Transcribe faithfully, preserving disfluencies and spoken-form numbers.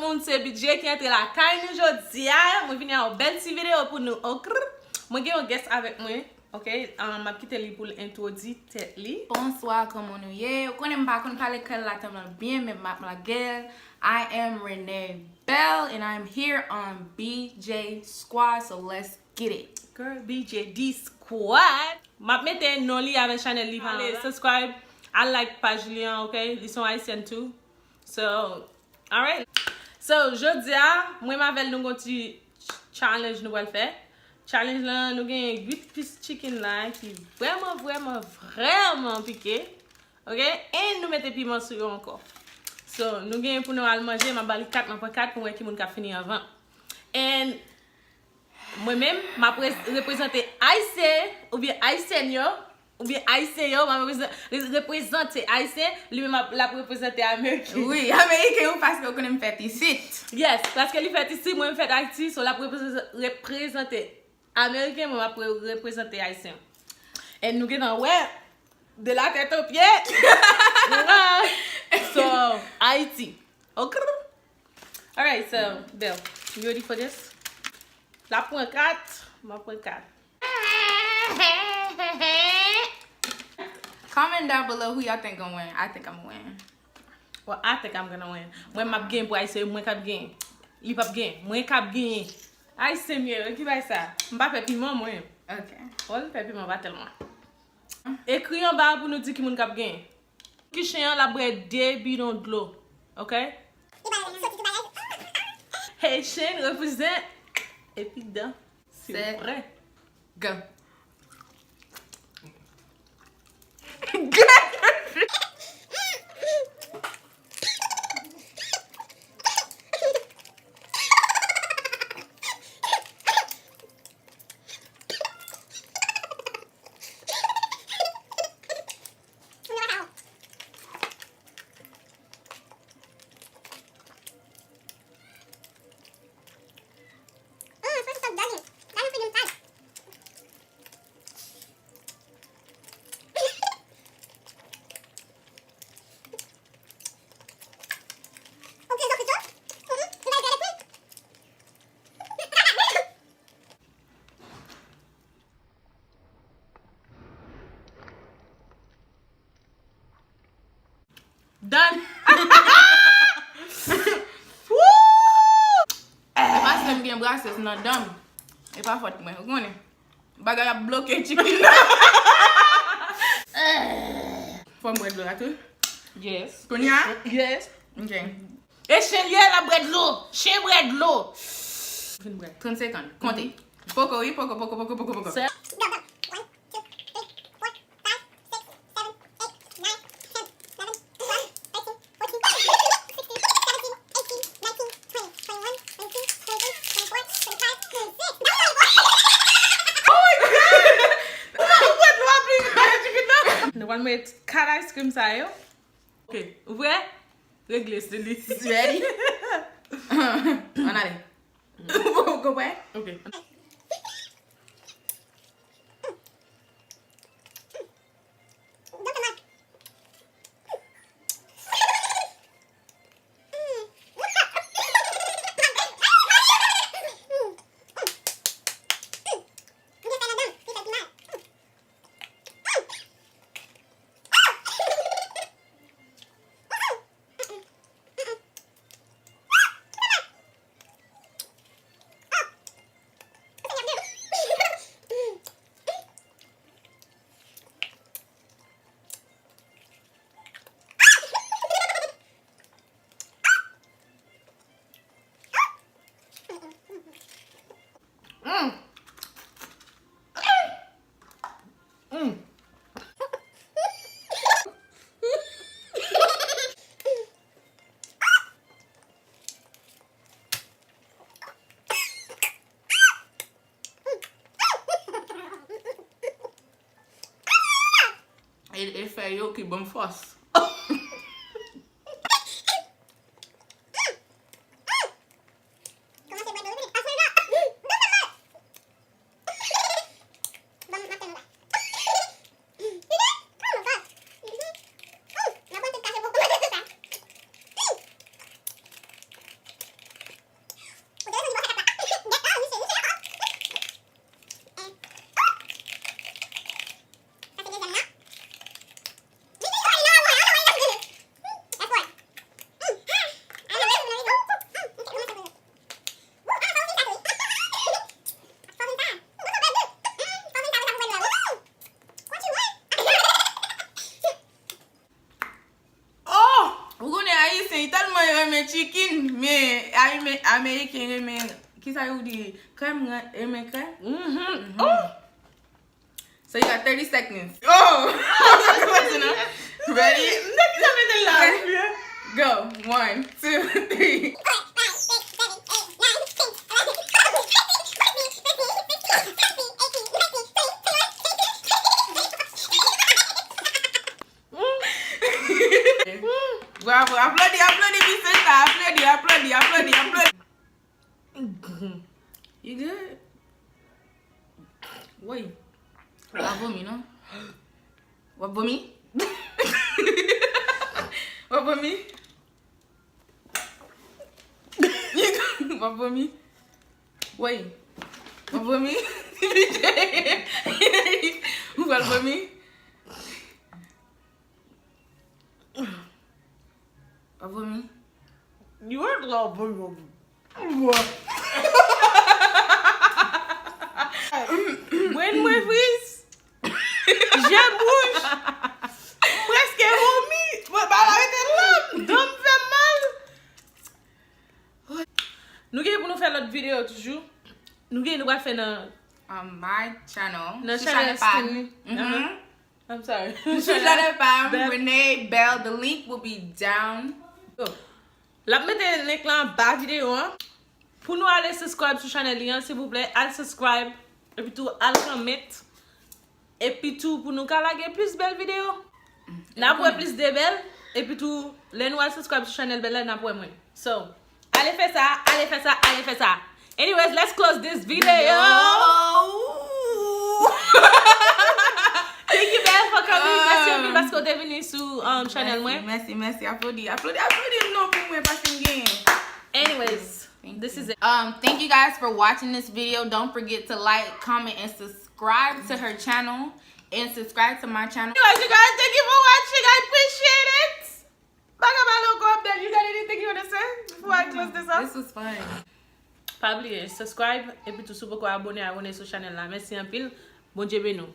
Moun, se Bidjey ki antre lakay nou jodi a. Mwen vini a yon bèl ti videyo pou nou. Okrr. Mwen gen yon guest avèk mwen. Ok, um, m ap kite li pou l entwodui tèt li. Bonswa, kòman nou ye? Ou konnen m pa konn pale kreyòl la tèlman byen, men m ap lage l. I am Renee Bell and I am here on B J Squad, so let's get it. Girl, B J D Squad. M ap mete non li avèk chanèl li. Ale subscribe, al like paj li an, ok? Li se yon Ayisyèn tou. So, alright. So, jodi a, mwen m avè l nou gon ti ch- challenge nou pral fè. Challenge lan, nou gen uit piece chicken la ki vrèman, vrèman, vrèman pike. Ok? E nou mete piman sou yo ankò. So, nou gen pou nou al manje, m ap ba li kat, m ap pran kat pou m wè ki moun k ap fini anvan. And mwen menm, m ap re- reprezante Ayisyen oubyen Ayisyèn yo, oubyen Ayisyen yo, m ap reprezan- re- reprezante Ayisyen, li menm ap- l ap reprezante Ameriken. Wi, Ameriken yo, paske ou konnen m fèt isit. Yes, paske li fèt isit, mwen m fèt Ayiti, so l ap reprezan- reprezante Ameriken, mwen m ap re- reprezante Ayisyen. And nou gentan wè, de la tèt o pye. So, Ayiti. Ok. Alright, so, Bell, you ready for this? L ap pran kat, m ap pran kat. Comment down below who y'all think gonna win. I think I'm gonna win. Well, I think I'm gonna win. Mwen m ap gen pou Ayisyen, mwen k ap gen. Li p ap gen, mwen k ap gen. Ayisyen m ye, ki bay sa? M pa pè piman, mwen. Ok. Well, pè piman pa tèlman. Ekri anba a pou nou di ki moun k ap gen. Ki chen an, l ap bwè de bidon dlo. Ok? Haitian represent. Epi dan. Se vrè. Gan. Done. Woo! E pa si m gen brasès nan dan m. E pa fòt mwen, ou konnen. Bagay ap bloke chicken nan. Fò m bwè dlo la tou. Yes. Kounye a? Yes. Ok. E chen l ye, l ap bwè dlo. Chen bwè dlo. Vin bwè. Trant segonn. Konte. Poko, wi, poko, poko, poko, poko, poko. Sè- Nou pral met kat ice cream sa yo. Ok, ou prè? Regle, se li. Ready? Ann ale. Ou prè? Ok. Mm. Mm. E, e fèy yo ki ban m fòs. Li tèlman renmen chicken, men Ame- Ameriken renmen, kisa yo di, krèm, renmen krèm. Mhm. Oh! So you got thirty seconds. Oh! Ready? M te kite mete l la. Go. One, two, three. Bravo, aplodi, aplodi, Vicenta, aplodi, aplodi, aplodi, aplodi. You good? Woy. W ap vomi, non? W ap vomi? W ap vomi? W ap vomi? Woy. W ap vomi? Ou pral vomi? W ap vomi? You are love. Bwen mwen friz. Je m wouj. M prèske vomi. Mwen pa rete la. Dan m fè m mal. Nou gen pou nou fè lòt videyo toujou. Nou gen nou pral fè nan On my channel. Nan Sou channel pa m. Skinny. Mhm. I'm sorry. Sou channel pa m, Bell. Renee Bell. The link will be down. L ap mete link lan anba videyo an. Pou nou ale subscribe sou channel li an, silvouplè, al subscribe. Epi tou, al comment. Epi tou, pou nou ka lage plis bèl videyo. N ap wè plis de bèl. Epi tou, lè nou al subscribe sou channel bèl la, n ap wè mwen. So, ale fè sa, ale fè sa, ale fè sa. Anyways, let's close this video. Thank you, Belle, for coming. Mèsi anpil paske w te vini sou um, channel mwen. Mèsi, mèsi, mèsi. Aplodi, aplodi, aplodi non pou mwen paske m genyen. Anyways, this is it. Um, thank you guys for watching this video. Don't forget to like, comment, and subscribe to her channel. And subscribe to my channel. Anyways, you guys, thank you for watching. I appreciate it. Baka malo go up there. You got anything you want to say before I close this up? This was fun. Pa bliye, subscribe, epi tou si w poko abone, abone sou channel la. Mèsi anpil. Bondye beni w.